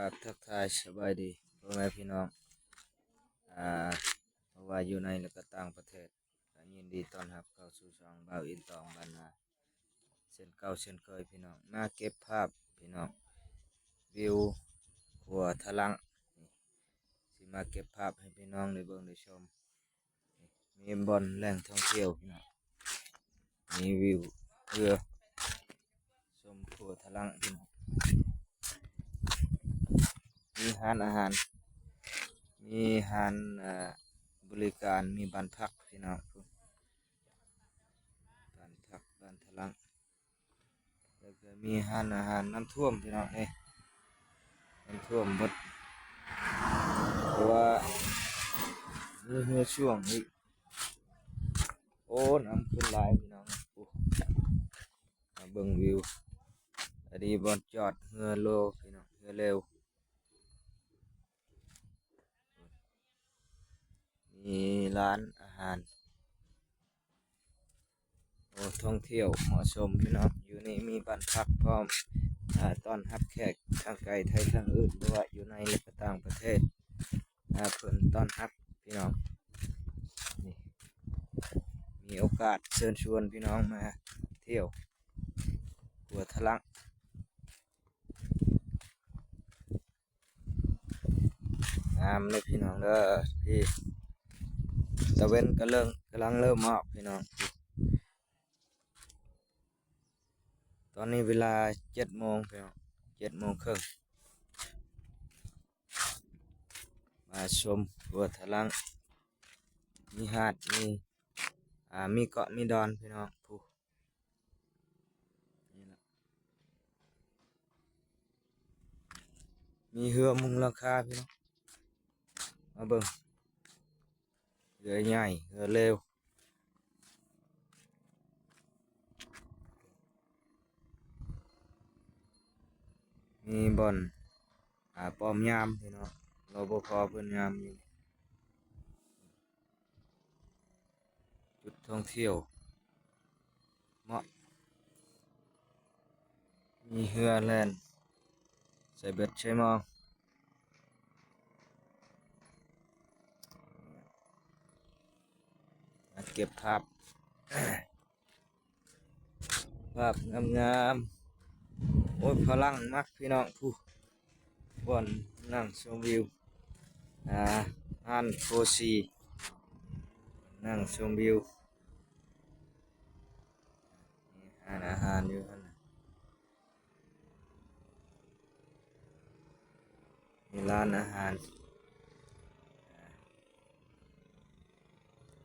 ກ ທັກທາຍສະບາຍດີພໍ່ແມ່ພີ່ນ້ອງ ອາ ບໍ່ວ່າຢູ່ໃນ ແລະ ກໍຕ່າງປະເທດ ກໍຍິນດີຕ້ອນຮັບເຂົ້າສູ່ຊ່ອງບ່າວອິນຕອງບ້ານນາ ເຊັ່ນເກົ່າເຊັ່ນເຄີຍພີ່ນ້ອງ ມາເກັບພາບພີ່ນ້ອງ ວິວຂົວທະລັງ ນີ້ ຊິມາເກັບພາບໃຫ້ພີ່ນ້ອງໄດ້ເບິ່ງໄດ້ຊົມ ນີ້ ມີບ່ອນແຫຼ່ງທ່ອງທ່ຽວພີ່ນ້ອງ ມີວິວເຮືອ ຊົມຂົວທະລັງພີ່ນ້ອງ ມີຮ້ານອາຫານ ມີຮ້ານ ເອີ ບໍລິການ ມີບ້ານພັກພີ່ນ້ອງ ບ້ານພັກ ບ້ານທະລັງ ແລ້ວກໍມີຮ້ານອາຫານ ນ້ຳຖ້ວມພີ່ນ້ອງເອີຍ ນ້ຳຖ້ວມເບິດ ເພາະວ່າມີເຮືອຊ່ວງອີກ ໂອ້ ນ້ຳຂຶ້ນຫຼາຍພີ່ນ້ອງ ໂອ້ ມາເບິ່ງວິວ ອັນນີ້ບ່ອນຈອດເຮືອໂລພີ່ນ້ອງ ເຮືອເລວ ມີຮ້ານອາຫານ ໂອ້ ທ່ອງທ່ຽວເໝາະສົມພີ່ນ້ອງ ຢູ່ນີ້ມີບ້ານພັກພ້ອມ ອາ ຕ້ອນຮັບແຂກທາງໄກໄທທາງອື່ນ ຫຼືວ່າຢູ່ໃນ ແລະ ກໍຕ່າງປະເທດ ອາ ເພິ່ນຕ້ອນຮັບພີ່ນ້ອງ ນີ້ ມີໂອກາດເຊີນຊວນພີ່ນ້ອງມາທ່ຽວຂົວທະລັງ ງາມເດີພີ່ນ້ອງເດີ ພີ້ ຕາເວັນກະເລີງ ກຳລັງເລີ່ມອອກພີ່ນ້ອງ ຕອນນີ້ເວລາເຈັດໂມງພີ່ນ້ອງ ເຈັດໂມງເຄິ່ງ ມາຊົມຂົວທະລັງ ມີຫາດ ມີ ອາ ມີເກາະ ມີດອນພີ່ນ້ອງ ຜູ້ ນີ້ລະ ມີເຮືອມຸງຫຼັງຄາພີ່ນ້ອງ ມາເບິ່ງ ເຮືອໃຫຍ່ ເຮືອເລວ ມີບ່ອນ ອາ ປ້ອມຍາມພີ່ນ້ອງ ລະ ປພ ເພິ່ນຍາມຢູ່ ຈຸດທ່ອງທ່ຽວເໝາະ ມີເຮືອແລ່ນໃສ່ເບັດໃສ່ໝ່ອງ ມາເກັບພາບ ພາບງາມໆ ໂອ້ຍ ຝຣັ່ງມັກພີ່ນ້ອງ ຜູ້ ບ່ອນນັ່ງຊົມວິວ ອາ ຮ້ານໂຄຊີ ນັ່ງຊົມວິວ ມີຮ້ານອາຫານຢູ່ຫັ້ນນະ ມີຮ້ານອາຫານ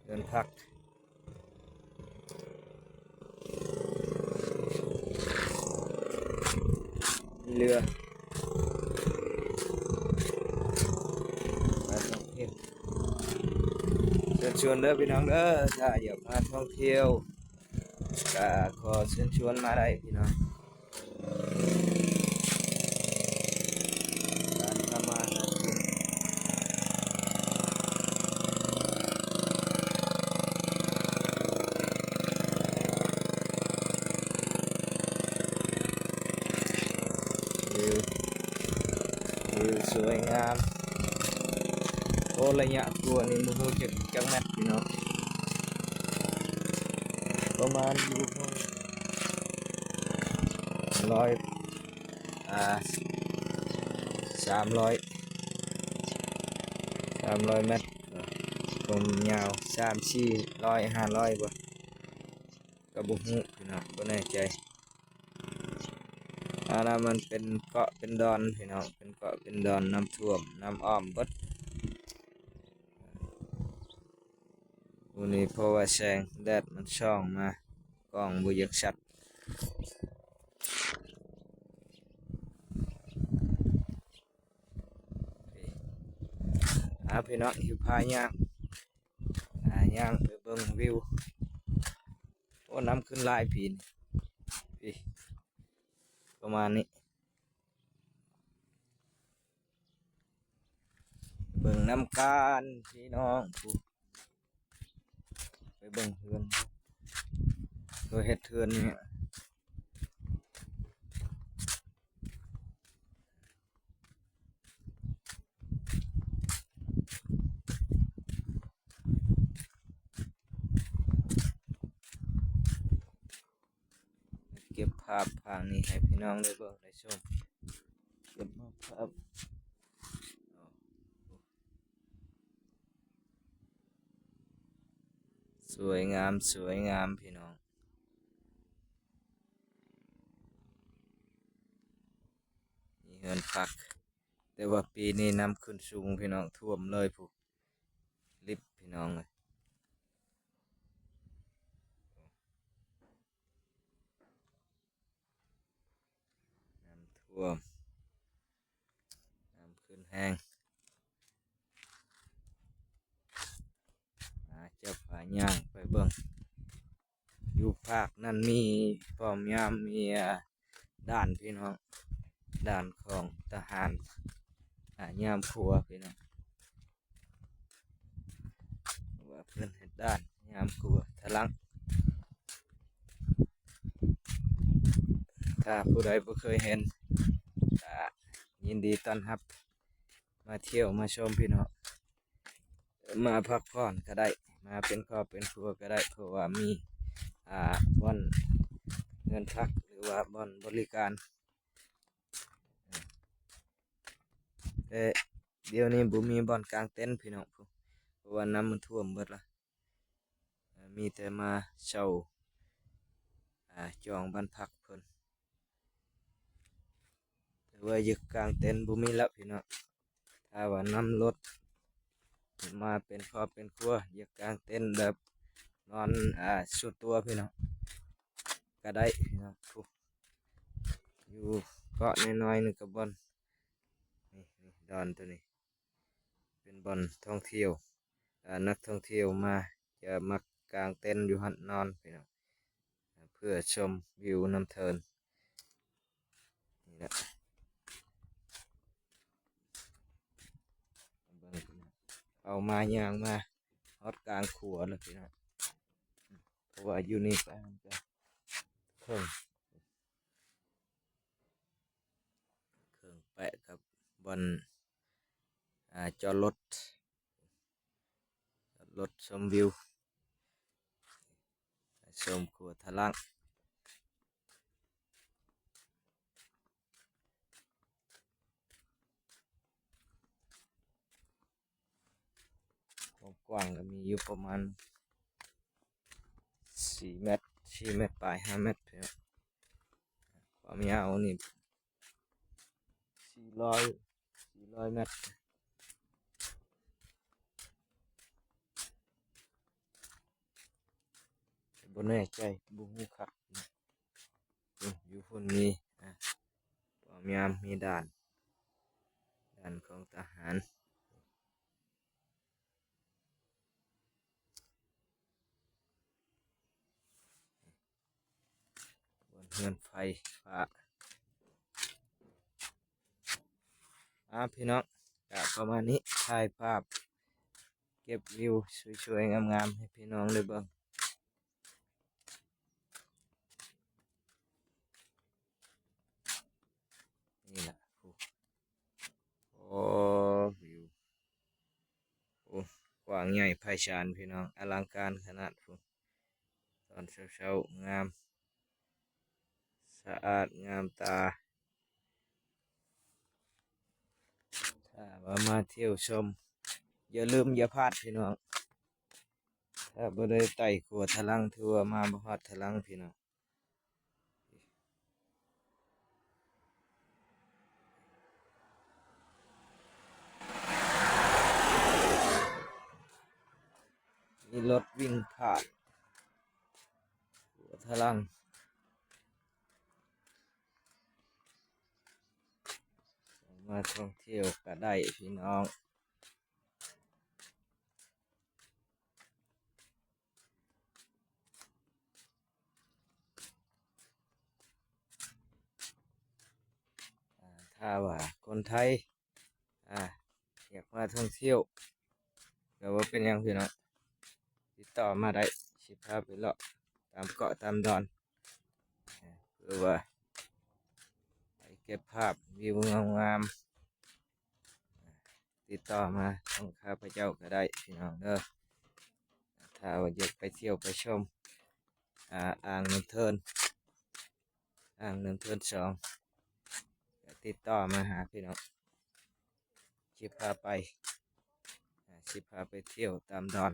ເຮືອນພັກ ມີເຮືອ ໄປທ່ອງທ່ຽວ ເຊີນຊວນເດີພີ່ນ້ອງເດີ ຖ້າຢາກມາທ່ອງທ່ຽວ ກະຂໍເຊີນຊວນມາໄດ້ພີ່ນ້ອງ ການທຳມາຫາກິນ ວິວ ວິວສວຍງາມ ໂອ້ ໄລຍະຂົວນີ້ບໍ່ຮູ້ຈັກຈັກແມັດພີ່ນ້ອງ ປະມານຢູ່ ຮ້ອຍ ອາ ສາມຮ້ອຍ ສາມຮ້ອຍແມັດ ຄວາມຍາວ ສາມສີ່ຮ້ອຍ ຫ້າຮ້ອຍບໍ່ ກໍບໍ່ຮູ້ພີ່ນ້ອງ ບໍ່ແນ່ໃຈ ອັນນັ້ນມັນເປັນເກາະເປັນດອນພີ່ນ້ອງ ເປັນເກາະເປັນດອນ ນ້ຳຖ້ວມ ນ້ຳອ້ອມເບິດ ມື້ນີ້ເພາະວ່າແສງແດດມັນສ່ອງມາ ກ້ອງບໍ່ຢາກຊັດ ອາ ພີ່ນ້ອງ ຊິພາຍ່າງ ອາ ຍ່າງໄປເບິ່ງວິວ ໂອ້ ນ້ຳຂຶ້ນຫຼາຍພີ້ ພີ້ ປະມານນີ້ ເບິ່ງນຳກັນພີ່ນ້ອງ ໄປເບິ່ງເຮືອນ ເຂົາເຮັດເຮືອນນີ້ ເກັບພາບພາກນີ້ໃຫ້ພີ່ນ້ອງໄດ້ເບິ່ງໄດ້ຊົມ. ເກັບມາພາບ ສວຍງາມ ສວຍງາມພີ່ນ້ອງ. ມີເຮືອນພັກ ແຕ່ວ່າປີນີ້ນ້ຳຂຶ້ນສູງພີ່ນ້ອງ ຖ້ວມເລີຍພຸ້ນ ລິບພີ່ນ້ອງເອີຍ. ນ້ຳຖ້ວມ ນ້ຳຂຶ້ນແຮງ. ອາ ຈະພາຍ່າງໄປເບິ່ງ ຢູ່ພາກນັ້ນມີປ້ອມຍາມ ມີ ອາ ດ່ານພີ່ນ້ອງ ດ່ານຂອງທະຫານ ອາ ຍາມຄົວພີ່ນ້ອງ. ວ່າເພິ່ນເຮັດດ່ານຍາມຄົວທະຫຼັງ. ຖ້າຜູ້ໃດບໍ່ເຄີຍເຫັນ ກະຍິນດີຕ້ອນຮັບ ມາທ່ຽວມາຊົມພີ່ນ້ອງ. ມາພັກຜ່ອນກໍໄດ້ ມາເປັນຄອບເປັນຄົວກໍໄດ້ ເພາະວ່າມີ ອາ ບ່ອນເຮືອນພັກ ຫຼືວ່າບ່ອນບໍລິການ. ແຕ່ດຽວນີ້ບໍ່ມີບ່ອນກາງເຕັນພີ່ນ້ອງ ເພາະວ່ານ້ຳມັນຖ້ວມເບິດລະ. ມີແຕ່ມາເຊົ່າ ອາ ຈອງບ້ານພັກເພິ່ນ. ແຕ່ວ່າຢາກກາງເຕັນບໍ່ມີລະພີ່ນ້ອງ. ຖ້າວ່ານຳລົດມາເປັນຄອບເປັນຄົວ ຢາກກາງເຕັນແບບນອນ ອາ ສ່ວນຕົວພີ່ນ້ອງ ກໍໄດ້ພີ່ນ້ອງ. ຢູ່ເກາະນ້ອຍໆ ໜຶ່ງກະບ່ອນ ນີ້ ນີ້ ດອນໂຕນີ້ ເປັນບ່ອນທ່ອງທ່ຽວ ອາ ນັກທ່ອງທ່ຽວມາຈະມັກກາງເຕັນຢູ່ຫັ້ນນອນພີ່ນ້ອງ ເພື່ອຊົມວິວນ້ຳເທີນ. ນີ້ແຫຼະ ເບິ່ງ ເອົາມາຍ່າງມາຮອດກາງຂົວແລ້ວພີ່ນ້ອງ ເພາະວ່າຢູ່ນີ້ໄປມັນກະເຄິ່ງ ເຄິ່ງແປະກັບບ່ອນ ອາ ຈອດລົດ ຈອດລົດຊົມວິວ ຊົມຂົວທະຫຼັງ. ຄວາມກວ້າງກໍມີຢູ່ປະມານສີ່ແມັດ ສີ່ແມັດປາຍ ຫ້າແມັດ. ຄວາມຍາວນີ້ສີ່ຮ້ອຍ ສີ່ຮ້ອຍແມັດ ບໍ່ແນ່ໃຈ ບໍ່ຮູ້ຄັກ. ຢູ່ພຸ້ນມີ ອາ ປ້ອມຍາມ ມີດ່ານ ດ່ານຂອງທະຫານ. ເຮືອນໄຟຟ້າ. ອາ ພີ່ນ້ອງ ກະປະມານນີ້ ຖ່າຍພາບເກັບວິວສວຍໆງາມໆໃຫ້ພີ່ນ້ອງໄດ້ເບິ່ງ. ນີ້ລະ ໂອ້ ວິວ ໂອ້ ກວ້າງໃຫຍ່ໄພສານພີ່ນ້ອງ ອະລັງການຂະໜາດພຸ້ນ. ຕອນເຊົ້າໆ ງາມ ສະອາດງາມຕາ. ຖ້າວ່າມາທ່ຽວຊົມ ຢ່າລືມຢ່າພາດພີ່ນ້ອງ. ຖ້າບໍ່ໄດ້ໄຕ່ຂົວທະຫຼັງ ຖືວ່າມາບໍ່ຮອດທະຫຼັງພີ່ນ້ອງ. ມີລົດວິ່ງຜ່ານ ຫົວທະລັງ ມາທ່ອງທ່ຽວກໍໄດ້ພີ່ນ້ອງ. ອາ ຖ້າວ່າຄົນໄທ ອາ ຢາກມາທ່ອງທ່ຽວ ກໍບໍ່ເປັນຫຍັງພີ່ນ້ອງ ຕິດຕໍ່ມາໄດ້ ຊິພາໄປເລາະຕາມເກາະຕາມດອນ ເພື່ອວ່າໄປເກັບພາບວິວງາມໆ. ຕິດຕໍ່ມາຂອງຂ້າພະເຈົ້າກໍໄດ້ພີ່ນ້ອງເດີ ຖ້າວ່າຢາກໄປທ່ຽວໄປຊົມ ອາ ອ່າງນ້ຳເທີນ ທາງເນີນເທີນສອງ ກໍຕິດຕໍ່ມາຫາພີ່ນ້ອງ ຊິພາໄປ ອາ ຊິພາໄປທ່ຽວຕາມດອນ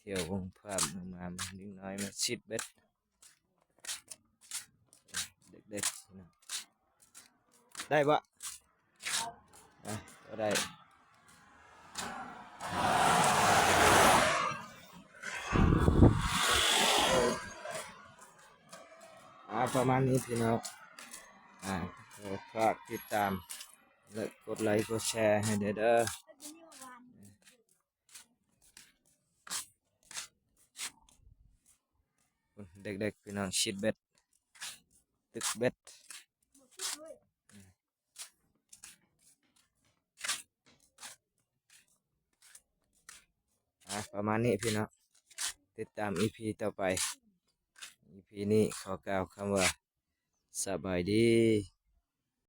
ທ່ຽວວົງພາບງາມໆ ເດັກນ້ອຍມາຊິດເບັດ ເດັກໆ ໄດ້ບໍ່? ອາ ບໍ່ໄດ້ ອາ ປະມານນີ້ພີ່ນ້ອງ ອາ ກໍຝາກຕິດຕາມ ແລະ ກົດໄລກົດແຊໃຫ້ແດ່ເດີ. ເດັກໆ ພີ່ນ້ອງ ຊິດເບັດ ຕຶກເບັດ ອາ ປະມານນີ້ພີ່ນ້ອງ ຕິດຕາມອີພີຕໍ່ໄປ ອີພີນີ້ຂໍກ່າວຄຳວ່າ ສະບາຍດີ.